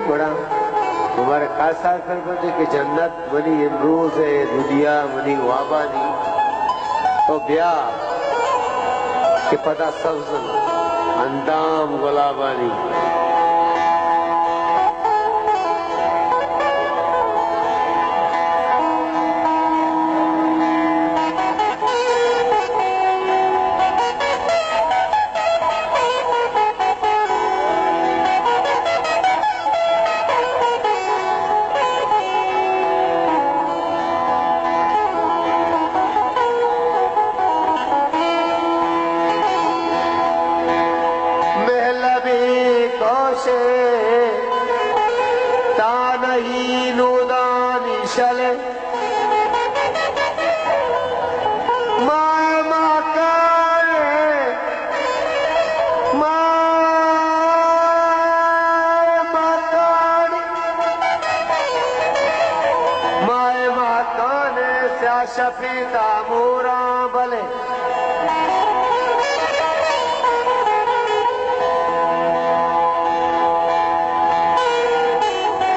گڑا مبارک خاص سال پر بندے کہ جنت منی امروز ءِ، دنیا منی وابانی، تو بیا کہ پدا سبز اندام گلابانی۔ مہلبی کوشے تا نہیں نودانی شلے۔ مائے مکانے، مائے مکانے، مائے مکانے، سیاہ شپی تاموراں بلے۔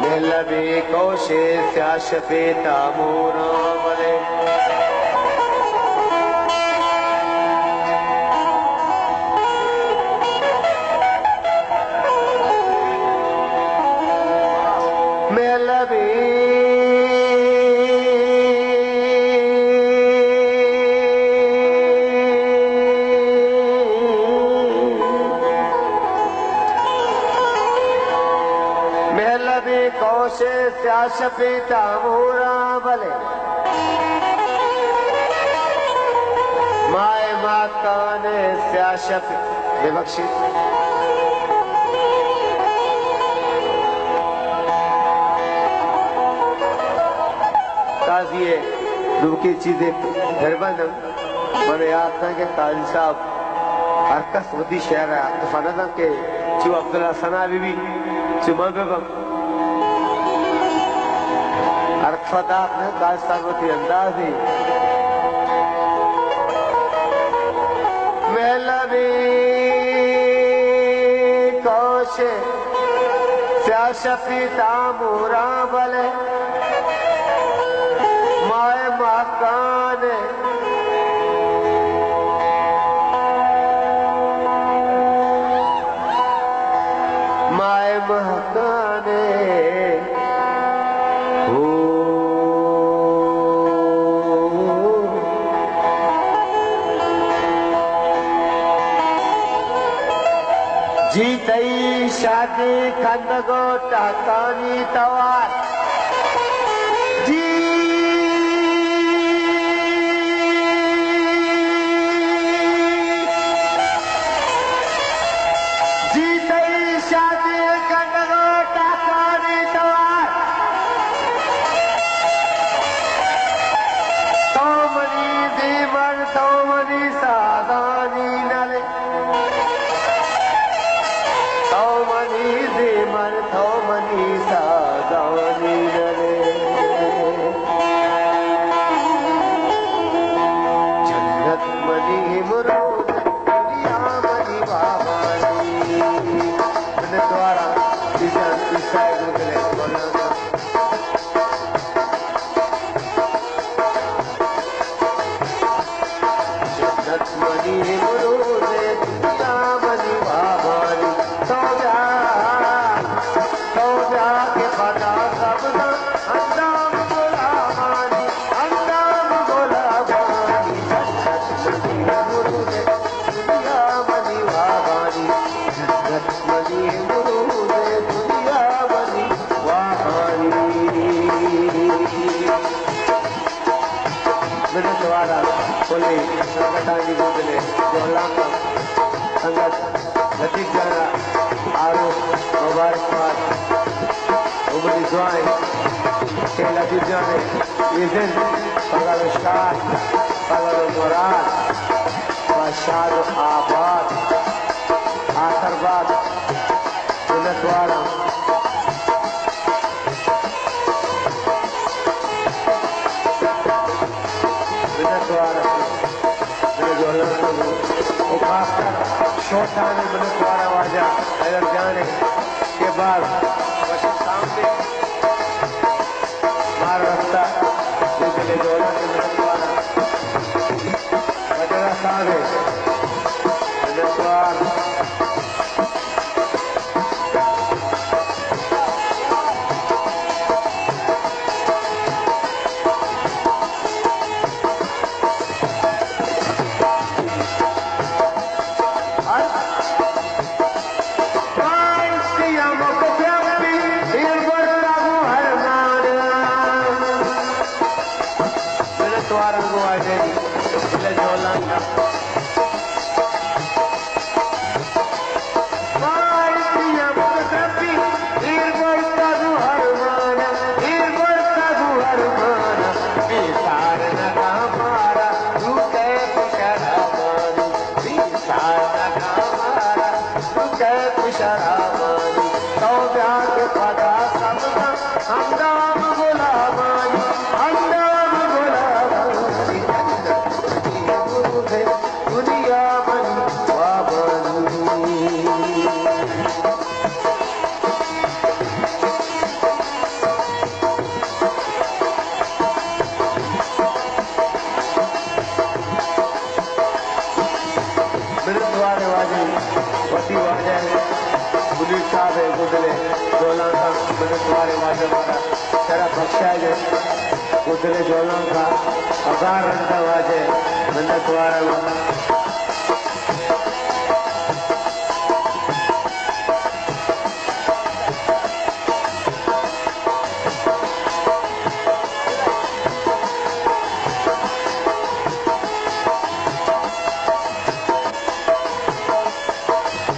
مہلبی کوشے سیاہ شپی تاموراں بلے۔ مہلبی مہلبی کوشے سیاہ شپی تاموراں بلے۔ مائے مکانے سیاہ شپی، ببخشے۔ قاضی ءِ نوکیں چیزے دربند انت۔ من یات نہ کہ قاضی صاحب ہر کس وتی شعر ءَ عطف نہ دنت کہ چو عبداللہ ثنا بہ بی، چو من بہ بم۔ عطف دات نہ، قاضی صاحب وتی انداز ءَ۔ مہلبی کوشے سیاہ شپی تاموراں بلے۔ مائے مکانے، مائے مکانے، ہو۔ جی تئی شادی کندگ ءُ ٹہکانی توار۔ جی، جی تئی شادی کنگ ءُ ٹہکانی توار۔ تو منی دیمر، تو منی سادانی نلے۔ تو منی دیمر، تو منی سادانی نلے۔ جنت منی امروز، دنیا منی باغانی۔ منتوار آں، عزیزان، عیسائی گل ءِ مولانا۔ جنت منی امروز، دنیا منی باغانی۔ تو بیا، تو بیا کہ پدا سبز اندام گلابانی، اندام گلابانی۔ جنت منی امروز، دنیا منی باغانی۔ جنت منی امروز، دنیا منی باغانی۔ منتوار آں کلیں سنگتانی گوں دل ءِ جہلانکاں۔ سنگت لطیف جان ءَ آروس مبارکباد ءُ منی دعا اِنت کہ لطیف جان ءِ اے زند پگل ءُ شاد، پگل ءُ مراد ءُ شاد ءُ آباد آخر بات۔ منتوار آں۔ منتوار آں۔ منی جہلانکاں گوں۔ ءُ خاص کر شوٹان ءِ منتوار آں واجہ حیدر جان ءِ کہ باز رستہ، گوں دل ءِ جہلانک ءَ منتوار آں۔ بجگا صاحب ءِ منتوار۔ منتوار آں گوں واجہ ءِ دل ءِ جہلانک ءَ۔ منتوار آں واجہ، وتی واجہ منیر صاحب ءِ گوں دل ءِ جہلانک ءَ۔ منتوار آں واجہ، مارا شرف بخشائگ ءَ، گوں دل ءِ جہلانک ءَ ہزار رند ءَ واجہ، منتوار آں۔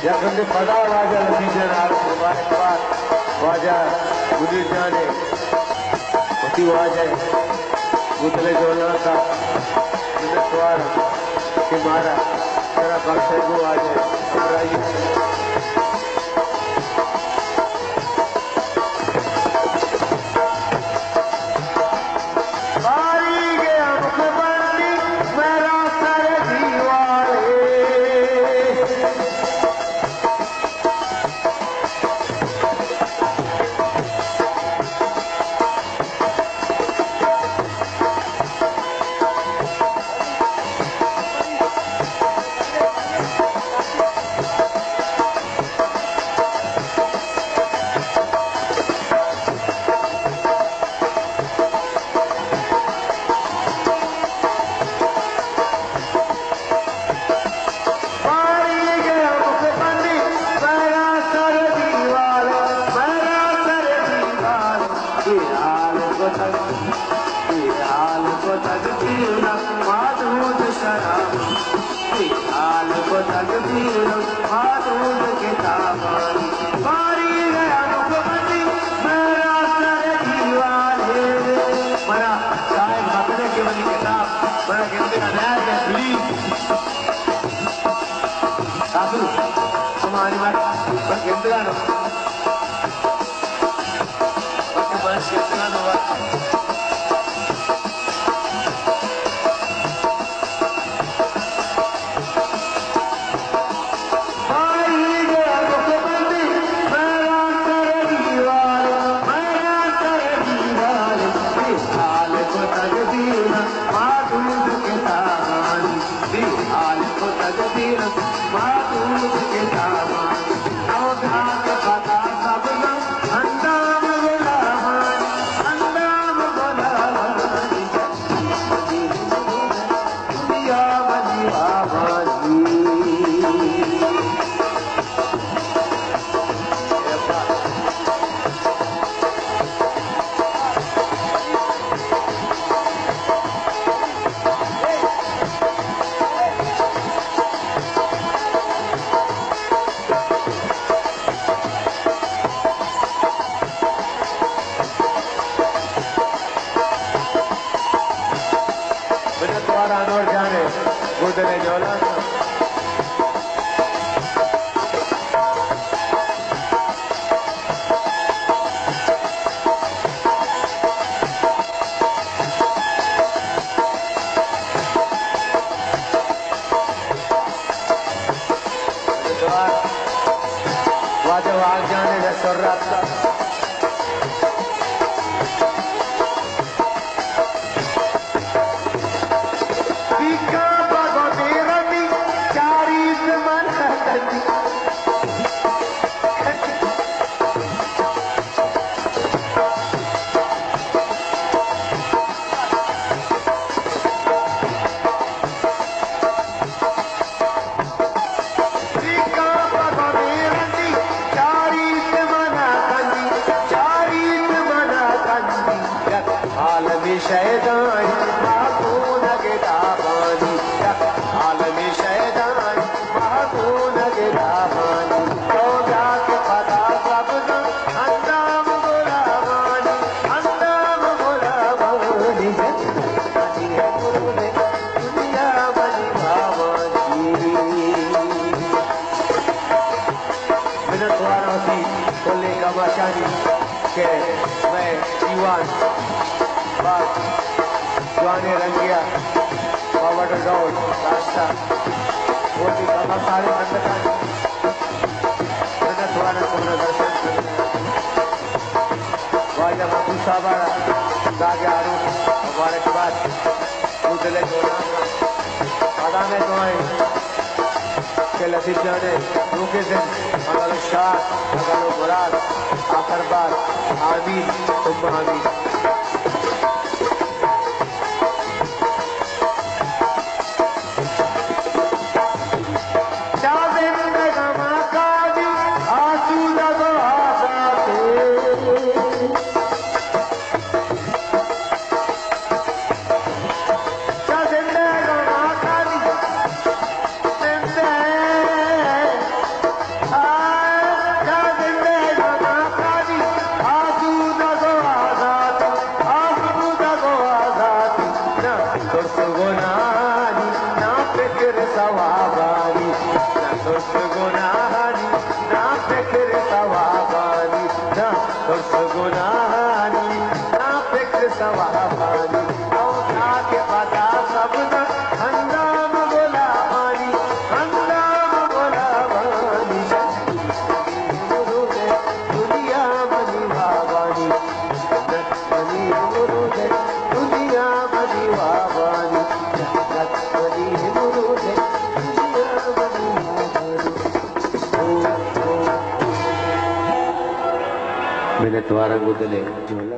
یک رندے پدا واجہ لطیف جان ءَ را مبارکباد، واجہ منیر جان ءِ وتی واجہ ءِ گوں دل ءِ جہلانک ءَ۔ منتوار آں کہ مارا شرف بخشائگ ءَ، واجہ ءِ ہمراہی ءَ۔ منا شاید مکنہ کہ منی کتاب منا گندگا نیارگا، پلیز۔ کافی، شما آنی مارا من گندگا نو۔ بلکہ من گندگا نو۔ منتوار آں انور جان ءِ گوں دل ءِ جہلانک ءَ۔ واجہ واجہ واجہ جان ءِ سر رابطہ۔ کلیں کماشانی کہ مئے دیوان باز جوانیں رنگے ءَ پہ وڑ ءُ ڈول داشتہ، وتی کماشانی سنگتانی منت وارا کمنا درشان کنگ۔ واجہ محفوظ صاحب ءَ را داگ ءِ آروس مبارکباد۔ گوں دل ءِ جوڑان ءَ پدا مئے دعا اِنت کہ لطیف جان ءِ نوکیں زند، مگل ءُ شاد، مگل ءُ مراد، آخر بات، آمین ثم آمین۔ چا زندگ ءَ ما کاجی آسودگ ءُ آزاتے۔ چا زندگ ءَ ما کاجی، زندگ، آ، چا زندگ ءَ ما کاجی آسودگ ءُ آزات، آسودگ ءُ آزات۔ نہ ترس گناہانی، نہ فکر ثوابانی، نہ ترس گناہانی، نہ فکر ثوابانی، نہ ترس گناہانی، نہ فکر ثوابانی۔ او تاکہ پدا سبنا اندام گلابانی، اندام گلابانی۔ دنیا منی وابانی، جنت منی مرود، دنیا منی وابانی، جنت منی مرود، دنیا منی وابانی۔ منت وارا گوں دل ءِ۔